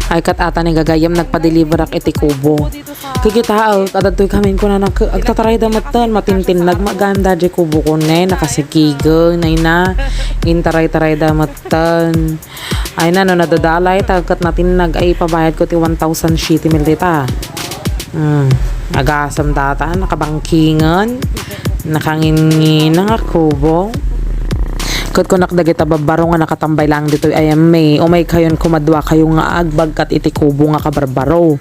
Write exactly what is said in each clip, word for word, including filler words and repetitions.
Ay, ket ata ni gagayyem, nagpa-deliverak iti kubo. Kikitaek, adtoy kami kuna nak-, agtatarayda metten, matintinnag met gayam daydiay kubo ko ne, nakasikigeng, ay na, intaray-tarayda metten. Ay na, no nadadalay ta ket natinnag, ay ipabayad ko ti one thousand siete mil dita. Hmm, agasem data, nakabangkingen, nakangingina nga kubo. Ket kunak dagita babbaro nga nakatambay lang ditoy ayam mi, umay kayon kumadua kayo nga agbagkat iti kubo nga kabarbaro.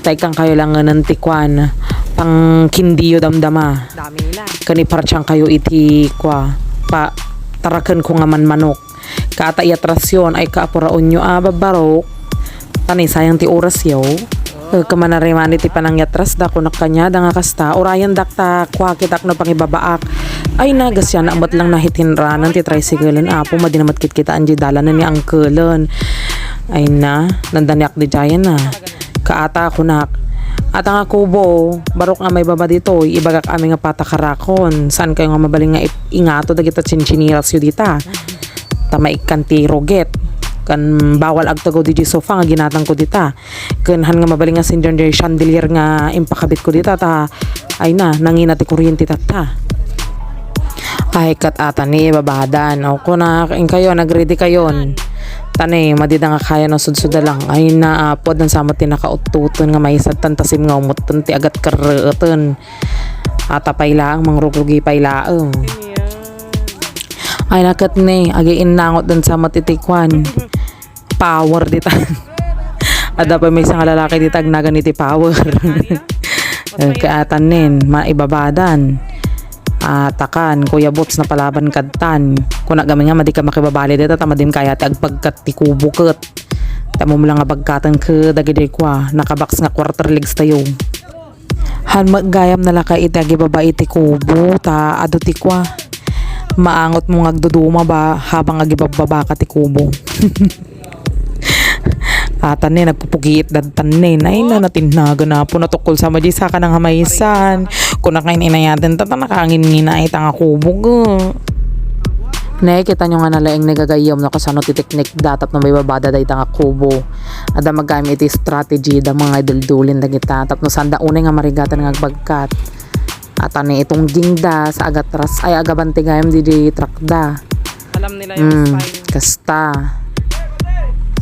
Ta ikkan kayo lang nganen ti kuan, pangkindiyo damdama. Dami na. Ken ipartian kayo iti kua, pa, taraken ko nga manmanok. Kaata iyatrasyon ay kaapuraonyo a babbarok. Tani, sayang ti orasyo. Eh, kamanariman iti panangyatras da, kunak kaniada nga kasta, urayendak ta kua kitak no pangibabaak. Ay na, gasiana met lang nahitinranan ti tricycle-en, apo, madi na met kitkitaan di dalanen ni angkelen. Ay na, nandaniak di jayen na. Kaata kunak. Ata nga kubo, barok nga maibaba ditoy, ibagak amin nga patakarakon. Saan kayo nga mabalin nga ip-, ingato dagita chinchinirasyo dita. Ta maikkan ti ruget. Kan bawal agtugaw di sofa nga ginatang ko dita. Ken han nga mabalin nga senior chandelier nga impakabit ko dita, ta ay na, nangina ti kuryente tatta. Ay, ket ata ni ibabadan. O, kuna, inkayo, nag-ready kayon. Tani, madida nga kayo no sudsuda lang. Ay na, apod, nang samat ti nakauttuton nga maisat tan tasim nga umutten ti agat kerreeten. Ata pay laeng, mangrugrugi pay laeng. Ay, naket ni, agiinnangot den samat iti kuan. Power dita. Adda pay maysa nga lalaki dita agnagan iti Power. Eh, kaatan nen, maibabadan. Ah, takan, Kuya Boots, napalaban kadtan. Kuna gamin nga, madi ka makibabali dita, ta madim kaya ti agpagkat ti kubo ket. Tamom lang nga bagkaten ket dagidi kua, nakabox nga quarter legs tayo. Han met gayam nalaka iti agibaba iti kubo, ta adu ti kua. Maangot mo nga agduduma ba habang agibabbaba ka ti kubo. Atan ne, nagpupugiit dadtan ne. Ay na, natinnagan na po, natukkol sa madi sa kanang hamaysan. Kuna kain inayaden, tata nakangin ngina ita nga kubo, ga. Ne, kita nyo nga nalaing ni gagayyem no kasano ti teknik da tapno maibabada dayta nga kubo. Adda magayam iti strategy da mga idol-idolin dagita tapno sanda unay nga marigatan nga agbagkat. Ata ni itungging da sa agatras ay agaban ti gayam di, di truck da. Alam nila yung Mm, style. Kasta.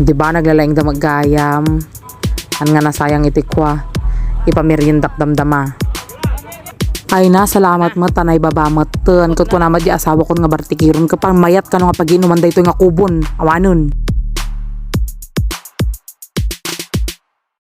Di ba naglalaing da maggayam? An nga nasayang iti kua. Ipameriendak damdama. Ay na, salamat met, ta naibaba met ten. Ket kuna met di asawakon nga bartikiron, ket pang mayat kano nga pagiinuman daytoy nga kubon. Awanen.